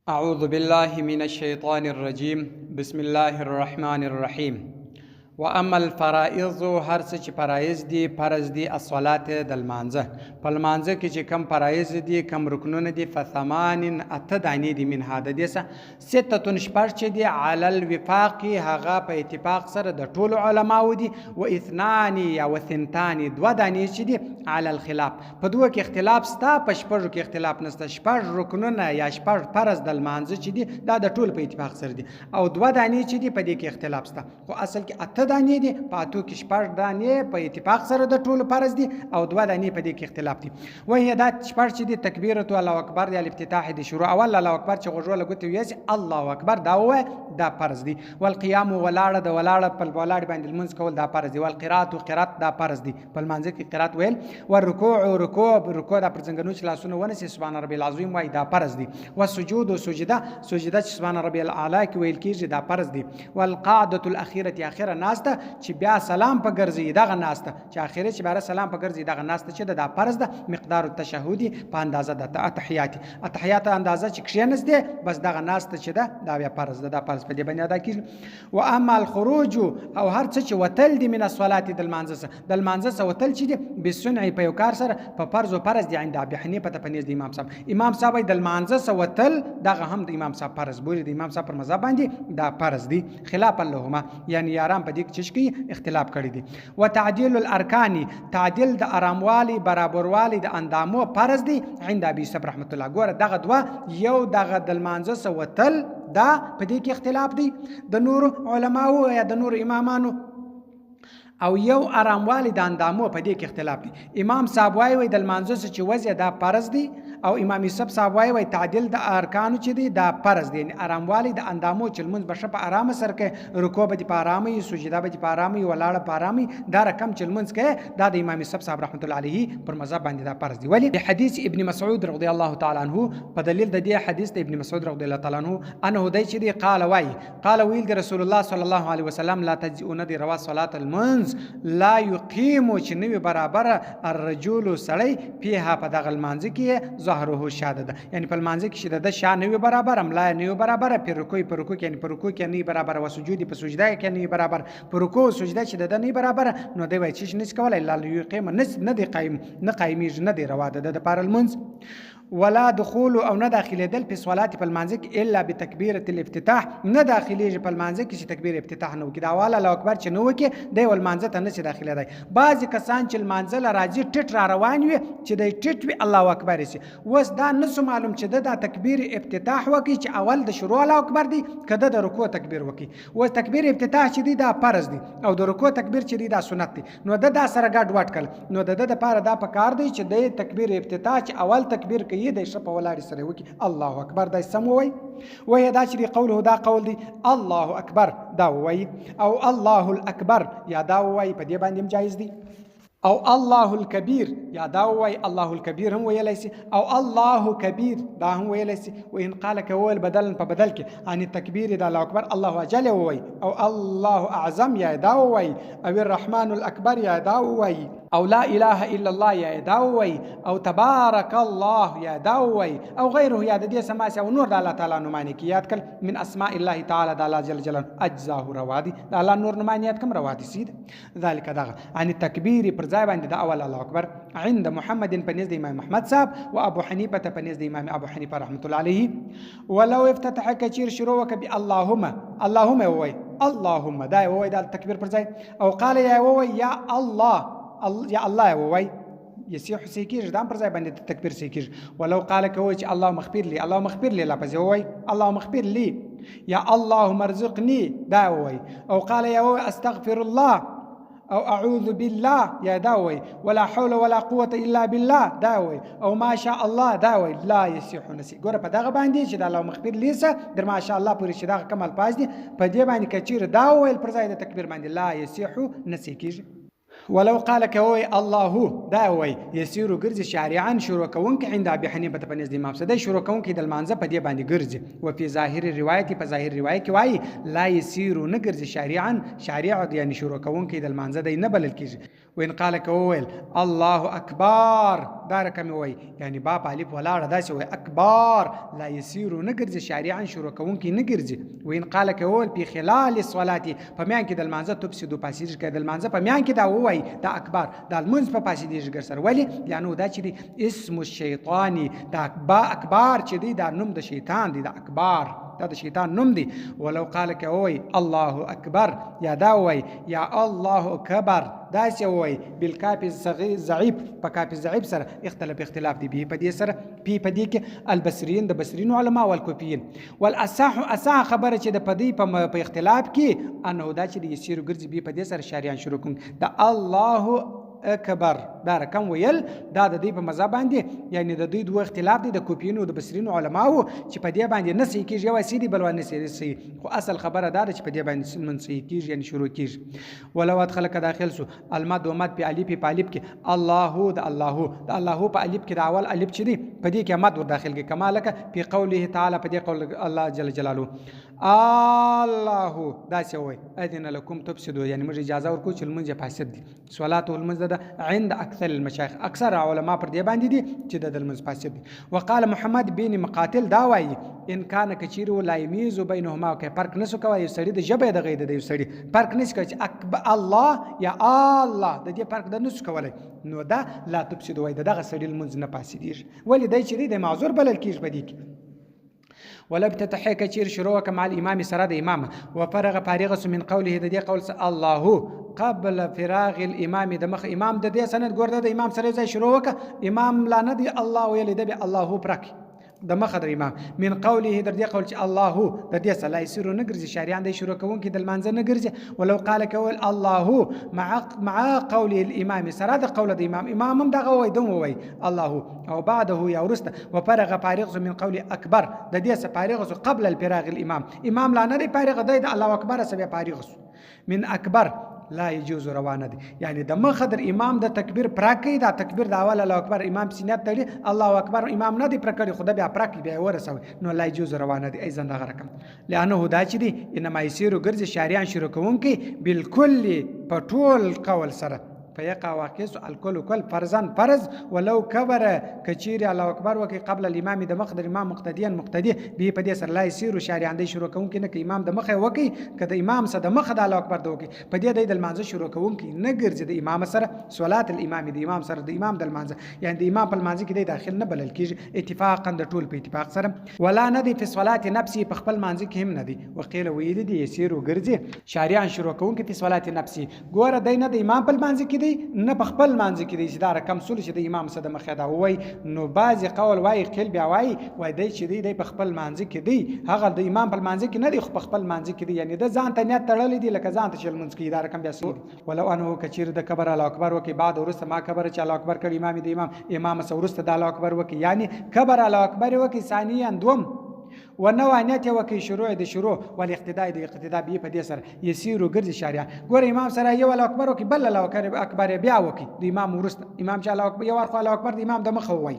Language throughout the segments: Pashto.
أعوذ بالله من الشيطان الرجيم بسم الله الرحمن الرحيم واما الفرائض هر څه چې فرایض دي فرض دي الصلات د لمانځه په لمانځه کې چې کم فرایض دي کم رکنونه دي فثمان اته دانې دي منها د دې څخه ستتون شپږ چې دي علی الوفاق هغه په اتفاق سره د ټولو علماو دي و اثنان یا و ثنتان دوه دانې چې دي علی الخلاف په دوه کې اختلاف سته په شپږو کې اختلاف نسته. شپږ رکنونه یا شپږ فرض د لمانځه چې دي دا د ټولو په اتفاق سره دي او دوه دانې چې دي په دې کې اختلاف سته، خو اصل کې اته دانې دي، په اتو کې شپږ دانې په اتفاق سره د ټولو فرض دي او دوه دانې په دې کې اختلاف دي. وهي دا شپږ چې دي تکبیرة الله اکبر دی، الافتتاح دی شروع اول الله اکبر چې غوږو له ګوتې ویسي الله اکبر دا ووایه دا فرض دي. والقیام ولاړه د ولاړه په ولاړې باندې لمونځ کول دا فرض دي. والقرات قرات دا فرض دي، په لمانځه کې قرات ویل. والرکوع رکوع رکوع دا پر ځنګنو چې لاسونه ونیسي سبحان ربي العظیم وایي دا فرض دي. والسجود سجده سجده چې سبحان ربي الاعلی کې ویل کېږي دا فرض دي. والقعده الاخیره اخره ناسته چې بیا سلام په ګرځي دغه ناسته چې اخره چې بیا سلام په ګرځي دغه ناسته چې دا فرض ده، مقدار التشهد په اندازه د اتحیات اتحیات اندازه چې کښېنستې بس دغه ناسته چې ده دا بیا فرض ده، دا فرض په دې باندې ادا کېږي. و اما الخروج او هر څه چې وتل دي من الصلاه د لمانځه څخه د لمانځه څخه وتل چې دي بصنع په یو کار سره په فرض او فرض دي عند ابي حنیفه ته په نزد امام صاحب. امام صاحب د لمانځه څخه وتل دغه هم د امام صاحب فرض بولي، د امام صاحب پر مذهب باندې دا فرض دي خلاف لهما، یعنی یاران په دې کې چش کوي اختلاف کړی دي. وتعدیل الارکان تعدیل د اراموالي برابروالي د اندامو فرض دي عند ابي یوسف رحمت الله. ګوره دغه دوه یو دغه د لمانځه څخه وتل دا په دې کې اختلاف دی د نورو علماو یا د نورو امامانو، او یو اراموالی د اندامو په دې کې اختلاف دی. امام صاحب وایي وایي د لمانځه څخه چې وځي دا فرض دی، او امام یوسف صاحب وایي وایي تعدیل د ارکانو چې دی دا فرض دی، یعنی اراموالی د اندامو چې لمونځ به ښه په ارامه سره کوي، رکوع به دې په ارامه وي، سجده به دې په ارامه وي، ولاړه په ارامه وي، دا رقم چې لمونځ کوي دا د امام یوسف صاحب رحمت الله علیه پر مذهب باندې دا فرض دی. ولې حدیث ابن مسعود رضی الله تعالی عنه په دلیل د دې حدیث د ابن مسعود رضی الله تعالی عنه انه دی چې دی قال وایي قال ویل دی رسول الله صلی الله علیه وسلم لا تجزئون دی روا صلات المنز لا یقیم چې نوی برابر الرجل سړی فیها په دغه لمانځه کې ظهره شاده ده، یعنی په لمانځه کې چې د شا نوی برابر ملا نوی برابر په رکوع په رکوع کې یعنی په رکوع کې نه برابر او سجود په سجده کې نه برابر په رکوع سجده چې د نه برابر نو دی وایي چې نش کولای لا یقیم نه دی قایم نه قایمیږي نه دی روا ده د پاره لمونځ. ولا دخول او نه داخلېدل په صلات په لمانځه کې الا بتکبیره الافتتاح نه داخليږي په لمانځه کې چې تکبیر افتتاح نه وکړي، دا والا الله اکبر چې نه وکړي دی ول لمانځه ته نه شي داخلېدای. بعضې کسان چې لمانځه له راځي ټیټ را روان وي چې دی ټیټ وي الله اکبر شي، اوس دا نه سو معلوم چې ده دا تکبیر افتتاح وکړي چې اول د شروع الله اکبر دی که ده د رکوع تکبیر وکړي. اوس تکبیر افتتاح چې دی دا فرض دی او د رکوع تکبیر چې دی دا سنت دی، نو ده دا سره ګډ وډ کړ، نو د ده دپاره دا پکار دی چې دی تکبیر افتتاح چې اول تکبیر کوي دی ښه په ولاړې سره وکړي الله اکبر دی سم ووایي. وهي دا چې دی قوله دا قول دی الله اکبر دا ووایي، او الله الاکبر یا دا ووایي په دې باندې هم جایز دی، او الله الکبیر یا دا ووایي الله الکبیر هم ویلی سي، او الله کبیر دا هم ویلی سي. وان قال که وویل بدلا په بدل کې عن التکبیر د الله اکبر الله اجل ووایي، او الله اعظم یا دا ووایي، او الرحمن الاکبر یا دا ووایي، او لا اله الا الله یا دا ووایي، او تبارک الله یا دا ووایي، او غیره یا د دې سماسي او نور د الله تعالی نومانې کې یاد کړل من اسماء الله تعالی د الله جل جلاله اجزاه روا دي، د الله نور نومانې یاد کم روا دي سید. ذلك دغه عن التکبیر پر ځای باندې د اول الله اکبر عند محمد په نزد امام محمد صاحب و ابو حنیفه په نزد امام ابو حنیفه رحمت الله علیه. ولو افتتح کچیر شروع وکړه بی اللهم اللهم وای اللهم دا وای د تکبیر پر ځای، او قال یا وای یا الله یا الله وای یسیح سیکیږي دا پر ځای باندې د تکبیر سیکیږي. ولو قال کوي چې اللهم اغفر لي اللهم اغفر لي لفظ وای اللهم اغفر لي یا اللهم ارزقني دا وای، او قال یا وای استغفر الله او اعوذ بالله یا دا وای، ولا حول ولا قوه الا بالله دا وای، او ما شاء الله دا وای لا یسیح نسی. ګوره په دغه باندې چې د اللهم اغفر لي څه در ما شاء الله پورې چې دغه کوم الفاظ دي په دې باندې کچیر دا ویل پر ځای د تکبیر باندې لا یسیح نسی کیږي. ولو قال کوي الله دا وای يسير ګرځي شارعا شروع کوونکی عند ابي حنیفه په نزد امام سده شروع کوونکی د لمانځه په دې باندې ګرځي. وفي ظاهر روایت په ظاهر روایت کې وایي لا يسير نه ګرځي شارعا، شارع یعنی شروع کوونکی د لمانځه دی نه بلل کیږي. وإن قال کویل الله اکبر دا رقم وای، یعنی با په الف ولاړه داسې وای اکبر، لا يسير نه ګرځي شارعا شروع کوونکی نه ګرځي. وإن قال کویل په خلال الصلاه په میان کې د لمانځه تفسدو پاسیږي، که د لمانځه په میان کې دا وای دا اکبر دا لمونځ په پاسیدېږي ګر سره. ولې؟ لانو دا چې دی اسم الشیطان، دا با اکبر چې دی دا نوم د شیطان دی، دا اکبر دا د شیطان نوم دی. ولو قال کوي الله اکبر یا دا وای یا الله اکبر داسې وای بالکاف ضعیف په کاف ضعیف سره اختلاف اختلاف دی به په دې سره پی په دې کې البصريين د بصريين علما والکوفيين. والاصح اصح خبره چې د پدې په اختلاف کې انه دا چې د یسیر ګرځي به په دې سره شاریان شروع کوم د الله اکبر دا رقم ویل دا د دې په مذهب باندې، یعنی د دوی دوه اختلاف دی د کوفیینو د بصرینو علماو چې په دې باندې نه صحیح کېږي، یو صحیح دی بل نه صحیح، خو اصل خبره دا ده چې په دې باندې من صحیح کېږي یعنی شروع کېږي. ولو ادخل که داخل سو المد و مد په الف په الف کې الله د الله د الله په الف کې د اول الف چې دی په دې کې مد ور داخل کې، کما لکه په قوله تعالی په دې قول الله جل جلاله الله داسې وایي اذن لکم تفسدو، یعنی موږ اجازه ورکو چې لمونځ یې فاسد دی. صلات لمونځ ده عند اکثر المشایخ، اکثر علما پر دې باندې دي چې د لمونځ فاسد دی. وقال محمد بن مقاتل دا وایي ان کان کچیر لا یمیز بینهما، که فرق نسو کوي یو سړي د ژبې د غیر د یو سړي فرق نسو کوي چې اکبر الله یا الله د دې فرق د نسو کولی، نو دا لا تفسدو وایي دغه سړي لمونځ نه فاسدېږي. ولې دی چې دی د معذور بلل کېږي په دې کې. ولو افتتح کچیر شروع مع الامام سره د امام وفرغ فارغ من قوله د دې قول الله قبل فراغ الامام د مخ امام د دې سند ګورده د امام سره ځای شروع وکړه، امام لا نه دی الله ویلې ده به الله پرک د مخ د امام من قوله در دې قول چې الله د دې سره لا یسیرو نه ګرځي شاریان دی شروع کوونکي د لمانځه نه ګرځي. ولو قال کول الله مع قول الامام سره د قول د امام، امام هم دغه وایي دوم وایي الله او بعده یا وروسته وفرغ فارغ من قول اکبر د دې سره فارغ سو قبل الفراغ الامام، امام لا نه دی فارغ دی د الله اکبر سره بیا فارغ سو من اکبر لا يجوز روانه دي، یعنی د مخ در امام د تکبیر پرکې دا تکبیر د اول الله اکبر امام سینت تړي الله اکبر امام نه دی پرکړي خو د بیا پرکې بیا ورسوي نو لا يجوز روانه دي ایزن دغه رقم. لانه دا چې دی انما یسیر ګرځي شاریان شروع کوونکي بالکل په ټول قول سره فیقع واقع سو الکل کل فرضاً فرض ولو کبر کچیر الله اکبر وکي قبل الامام د مخ د امام مقتدیان مقتدی به په دې سره لا یسیر شاریان دی شروع کوونکي نه که امام د مخه وکي که د امام سره د مخ د الله اکبر د وکي په دې د لمانځه شروع کوونکي نه ګرځي د امام سره صلات الامام د امام سره د امام د لمانځه، یعنی د امام په لمانځه کې دی داخل نه بلل کیږي اتفاقا د ټول په اتفاق سره. ولا نه دی په صلات نفسي په خپل مانځه کې هم نه دی. وقیل ویل دي یسیر ګرځي شاریان شروع کوونکي په صلات نفسي، ګوره دی نه د امام په لمانځه کې دی نه په خپل لمانځه کې دی چې دا رقم سول چې د امام سره د مخه دا وایي، نو بعضې قول وایي قیل بیا وایي وایي دی چې دی دی په خپل لمانځه کې دی، هغه د امام په لمانځه کې نه دی خو په خپل لمانځه کې دی، یعنې ده ځان ته نیت تړلی دی لکه ځان ته چې لمونځ کوي دا رقم بیا صحیح دی. ولو انه که چېرې د کبر الله اکبر وکړي بعد وروسته ما کبر چې الله اکبر کړي امام د امام امام سره وروسته د الله اکبر وکړي، یعنې کبر الله اکبر وکړي ثانیا دوم ونوع نیت یې وکړي شروع د شروع والاقتداء د اقتداء به په دې سره یسیر ګرځي شاریع. ګوره امام سره یو الله اکبر وکړي بل الله اکبر بیا وکړي د امام وروسته، امام چې الله اکبر یو وار خو الله اکبر د امام د مخه ووایي،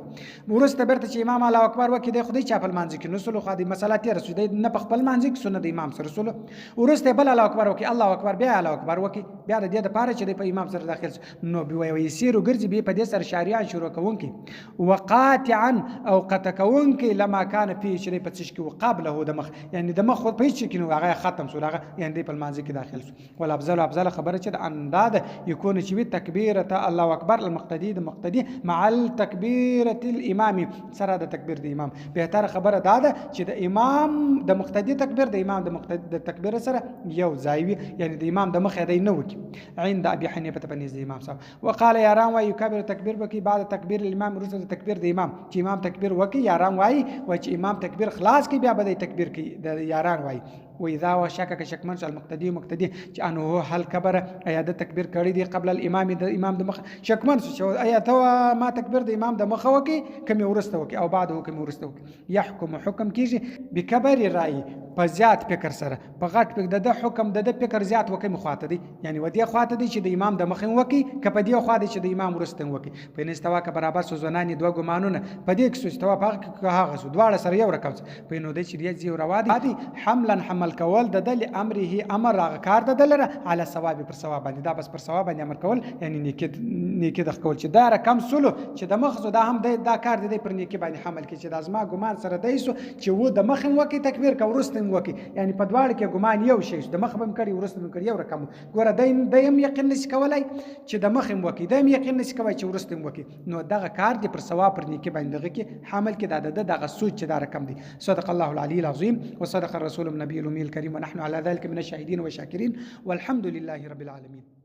وروسته بیرته چې امام الله اکبر وکړي دی خو دی چا په لمانځه کې نو سولو خو د مسله تېره سو دی نه په خپل لمانځه کې سو نه د امام سره سولو، وروسته بل الله اکبر وکړي الله اکبر بیا الله اکبر وکړي بیا د دې دپاره چې دی په امام سره داخل سو نو بیا یسیر ګرځي بیا په دې سره شاریعان شروع کوونکي وقاطعا او قطع کوونکي لما کان فيه چې دی په څه شي کې و قبله د مخ، یعنې د مخ په هېڅ شي کې نه و هغه ختم سو هغه یعنې دی په لمانځه کې داخل سو. والافضل افضل خبره چې د انداد یکون چې وي تکبیرة الله اکبر المقتدي د مقتدي مع التکبیرة الامام سره د تکبیر د امام، بهتره خبره دا ده چې د امام د مقتدي تکبیر د امام د مقتدي د تکبیر سره یو ځای وي، یعنې د امام د مخه دی نه وکړي عند ابي حنیفه په نزد امام صاحب. وقال یاران وایي یکبر تکبیر وکړي بعد تکبیر الامام وروسته د تکبیر د امام چې امام تکبیر وکړي یاران وایي وایي چې امام تکبیر خلاص کړي بیا به دی تکبیر کوي د یاران وایي. و اذا وشک، که شکمن شو، المقتدي مقتدي چې انه هل کبر، ایا د تکبیر کړی دی، قبل الامام، د امام د مخ، شکمن شو چې ایا ته ما تکبیر د امام د مخه وکي کمی ورسته وکي او بعده کمی ورسته وکي، يحكم حکم کیږي بکبر رأي، په زیات فکر سره، په غټ فکر د حکم د فکر زیات وکي مخاته دی، یعنی ودی خواته دی چې د امام د مخ وکي که په دې خوا دی چې د امام ورسته وکي. په نستوا که برابر سو زنانی، دوه ګمانونه په دې کې سو، استوا په هغه سو، دواړه سره یو رقم په نو د چې دی روا دی حملا، حمل کول د دل امره، امر هغه کار د دلره، علی ثواب، پر ثواب باندې. دا بس پر ثواب باندې امر کول، یعنی نیکی نیکی د کول چې دا رقم سولو چې د مخ دا هم دا کار دی پر نیکی باندې حمل کی، چې د ازما ګمان سره دی سو چې و د مخ وکي تکبیر کا ورسته وکي، یعنی په دواړه کې ګمان یو شی، د مخ بم کړي ورسته بم کړي یو رقم. ګوره د هم یقین نشي کولای چې د مخ وکي، د هم یقین نشي کولای چې ورسته وکي، نو دغه کار دی پر ثواب پر نیکی باندې دغه کې حمل کې دا دغه سوچ چې دا رقم دی. صدق الله العلي العظيم وصدق الرسول النبي الأمي الكريم ونحن على ذلك من الشاهدين والشاكرين والحمد لله رب العالمين.